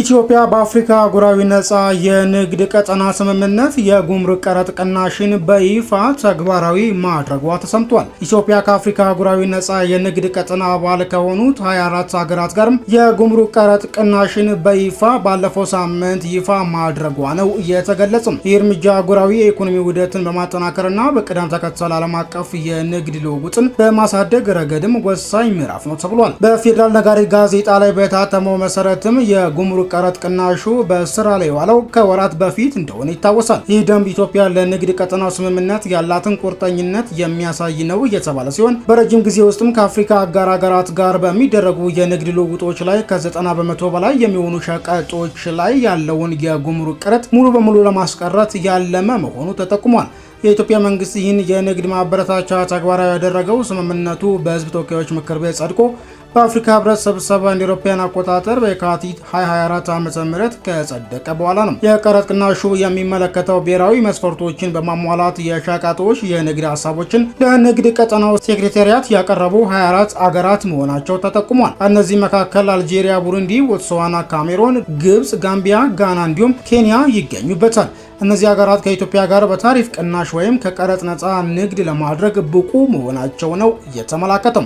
ኢትዮጵያ በአፍሪካ አህጉራዊ ነፃ የንግድ ቀጠና ስምምነት የጉምሩክ ቀረጥ ቅናሽን በይፋ ተግባራዊ ማድረጓ ተሰምቷል። ኢትዮጵያ ከአፍሪካ አህጉራዊ ነፃ የንግድ ቀጠና አባል ከሆኑት 24 ሀገራት ጋርም የጉምሩክ ቀረጥ ቅናሽን በይፋ ባለፈው ሳምንት ይፋ ማድረጓ ነው የተገለጸው። ይህ እርምጃ አህጉራዊ የኢኮኖሚ ውህደትን በማጠናከርና በቅደም ተከተል ዓለም አቀፍ የንግድ ልውውጥን በማሳደግ ረገድም ወሳኝ ምዕራፍ ነው ተብሏል። በፌዴራል ነጋሪት ጋዜጣ ላይ በታተመው መሰረትም የጉምሩክ ቀረጥ ቅናሹ በስራ ላይ የዋለው ከወራት በፊት እንደሆነ ይታወሳል። ይህ ደንብ ኢትዮጵያ ለንግድ ቀጠናው ስምምነት ያላትን ቁርጠኝነት የሚያሳይ ነው እየተባለ ሲሆን፣ በረጅም ጊዜ ውስጥም ከአፍሪካ አጋር ሀገራት ጋር በሚደረጉ የንግድ ልውውጦች ላይ ከ90% በላይ የሚሆኑ ሸቀጦች ላይ ያለውን የጉምሩክ ቀረጥ ሙሉ በሙሉ ለማስቀረት ያለመ መሆኑ ተጠቁሟል። የኢትዮጵያ መንግስት ይህን የንግድ ማበረታቻ ተግባራዊ ያደረገው ስምምነቱ በሕዝብ ተወካዮች ምክር ቤት ጸድቆ በአፍሪካ ህብረት ስብሰባ እንደ አውሮፓውያን አቆጣጠር በየካቲት 2024 ዓ.ም ከጸደቀ በኋላ ነው። የቀረጥ ቅናሹ የሚመለከተው ብሔራዊ መስፈርቶችን በማሟላት የሸቀጦች የንግድ ሀሳቦችን ለንግድ ቀጠናው ሴክሬታሪያት ያቀረቡ 24 አገራት መሆናቸው ተጠቁሟል። እነዚህ መካከል አልጄሪያ፣ ቡሩንዲ፣ ቦትስዋና፣ ካሜሮን፣ ግብፅ፣ ጋምቢያ፣ ጋና እንዲሁም ኬንያ ይገኙበታል። እነዚህ ሀገራት ከኢትዮጵያ ጋር በታሪፍ ቅናሽ ወይም ከቀረጥ ነፃ ንግድ ለማድረግ ብቁ መሆናቸው ነው የተመላከተው።